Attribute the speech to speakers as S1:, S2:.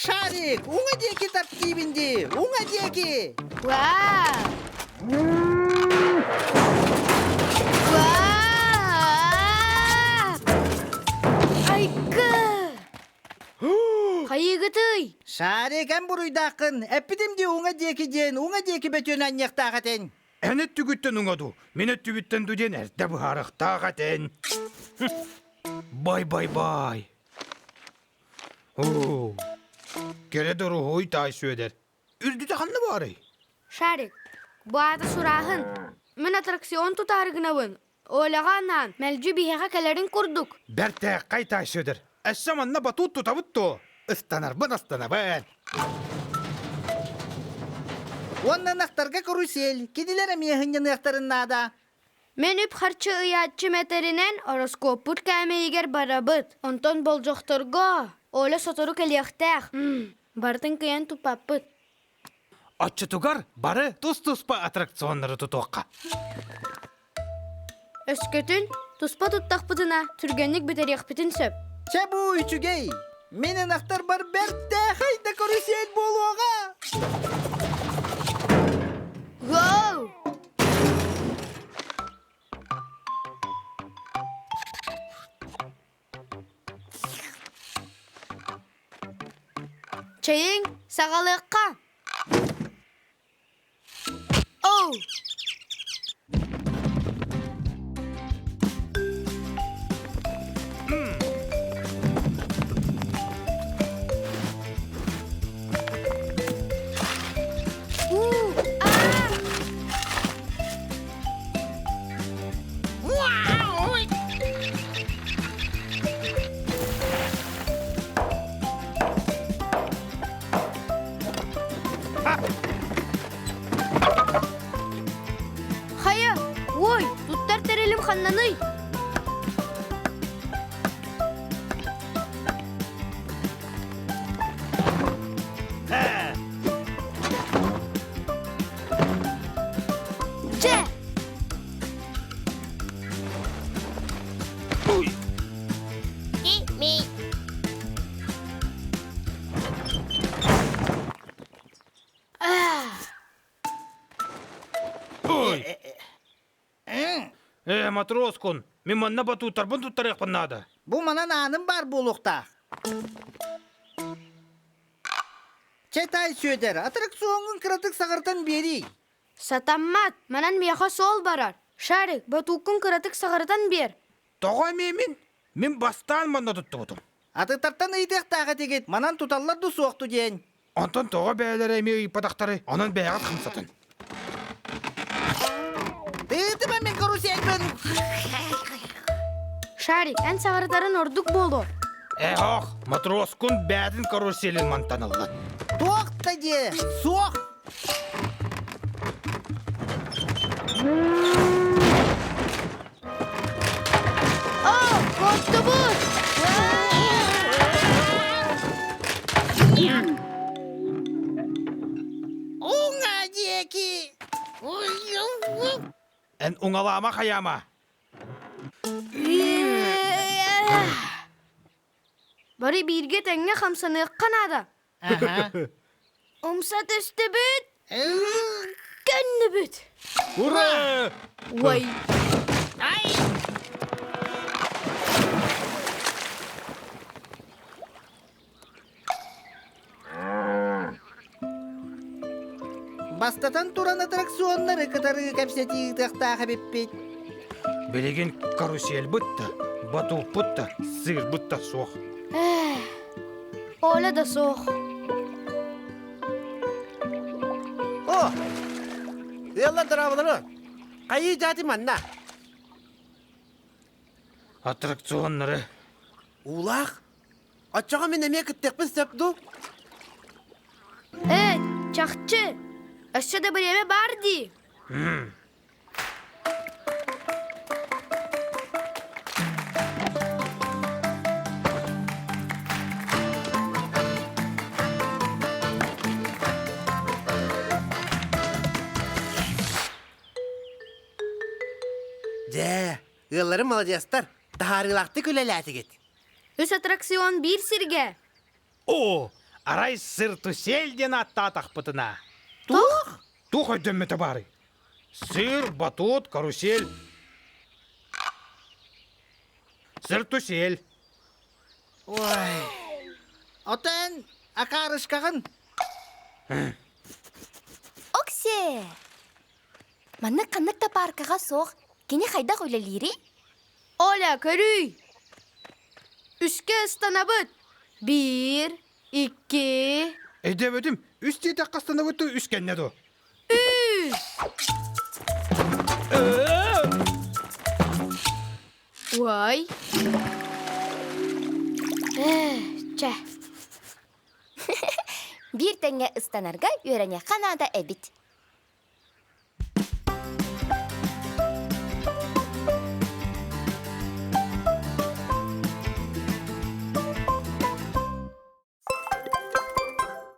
S1: Шарик, уҥа диэки тарт диибин дии, уҥа диэки!
S2: Вау! Вау! Айгы! Хайыгытый?
S1: Шарик, эн буруйдааххын, эппитим дии уҥа диэки диэн, уҥа диэки бөтүөн анньыахтаах этиҥ.
S3: Эн өттүгүттэн уҥа дуу, мин өттүбүттэн дуу диэн эрдэ быһаарыахтаах этин. Бай-бай-бай. Оо, кэрэ доруһуй таай Сүөдэр. Үрдүтэ ханна баарый?
S2: Шарик, бу аата сурааһын. Мин аттракцион тутаары гынабын. Оляҕа анаан, мэлдьи биһиэхэ кэлэрин курдук.
S3: Бэртээххэй таай Сүөдэр. Өссө манна батут тутабыт дуо? Ыстанарбын ыстанабын.
S1: Уонна ынахтарга карусель, кинилэр эмиэ сынньаныахтарын наада.
S2: Мин үп-харчы ыйааччым этэринэн, ороскуоппут кээмэйигэр барабыт. Онтон болдьохторго Оля сотору кэлиэхтээх. Барытын кыайан туппаппыт.
S3: Оччотугар бары тус-туспа аттракционнары тутуохха.
S2: Өскөтүн туспа туттахпытына, түргэнник бүтэриэхпитин сөп.
S1: Чэ бу үчүгэй! Мин ынахтарбар бэртээхэй да карусель буолуоҕа!
S2: Гоу! Чэйиҥ, саҕалыахха! Оу! Уу! Аа! Хайа, ой, туттар тэрилим ханнаный? Чэ!
S3: Ой! Э, матроскун, мин манна батуутарбын туттарыахпын наада.
S1: Бу манан ааным баар буолуохтаах. Чэ, таай Сүөдэр, аттракциоҥҥун кыратык саҕартан биэриий.
S2: Сатаммат, манан миэхэ суол барар. Шарик, батууккун кыратык саҕарытан биэр.
S3: Тоҕо эмиэ мин? Мин бастаан манна туттубутум.
S1: Атыттартан ыйытыахтаах этигит, манан туталлар ду суох ду диэн.
S3: Онтон тоҕо бэйэлэрэ эмиэ ыйыппатахтарый, онон бэйэҕит хамсатын.
S1: Тыытыма мин карусельбын!
S2: Шарик, эн саҕарытарын ордук буолуо.
S3: Э, ох, матроскун бээтин каруселин мантан ыллын.
S1: Туох да диэ, суох!
S2: О, куоттубут!
S1: Уҥа диэки!
S3: Эн уҥалаама хайаама!
S2: Бары бииргэ тэҥҥэ хамсаныахха наада. Умса түстүбүт, көннүбүт.
S3: Ура!
S2: Ой!
S1: Ай! Бастатан туран аттракционнары кытары кэпсэтии ыытыахтаах эбиппит.
S3: Билигин карусельбыт да, батуппут да, сыырбыт да суох.
S2: Оля да суох.
S4: О! Ыаллар дорооболору! Хайыы дьаати манна?
S3: Аттракционнары.
S4: Уулаах? Оччоҕо мин эмиэ кыттыахпын сөп дуу?
S2: Ээ, чахчы! Өссө да бириэмэ баар дии.
S4: Дьэ, ыалларым маладьыастар, таһаарыылаахтык үлэлээтигит.
S2: Үс аттракцион биир сиргэ.
S3: Оо, Арай сыртусель диэн ааттаатахпытына.
S1: Туох?
S3: Туох өйдөммөтө баарый? Сыр, батут, карусель. Сыртусель.
S1: Ой. Отон акаарыскаҕын.
S5: Оксе! Маннык ханнык да пааркаҕа суох. Кини хайдах үлэлиирий?
S2: Оля, көрүүй! Үскэ ыстанабыт. Биир, икки...
S3: Өйдөөбөтүм. Үс диэтэххэ ыстанабыт дуу, үс кэннэ дуу?
S2: Үс! Уай. Ээ, чэ.
S5: Биир тэҥҥэ ыстанарга үөрэниэххэ наада эбит.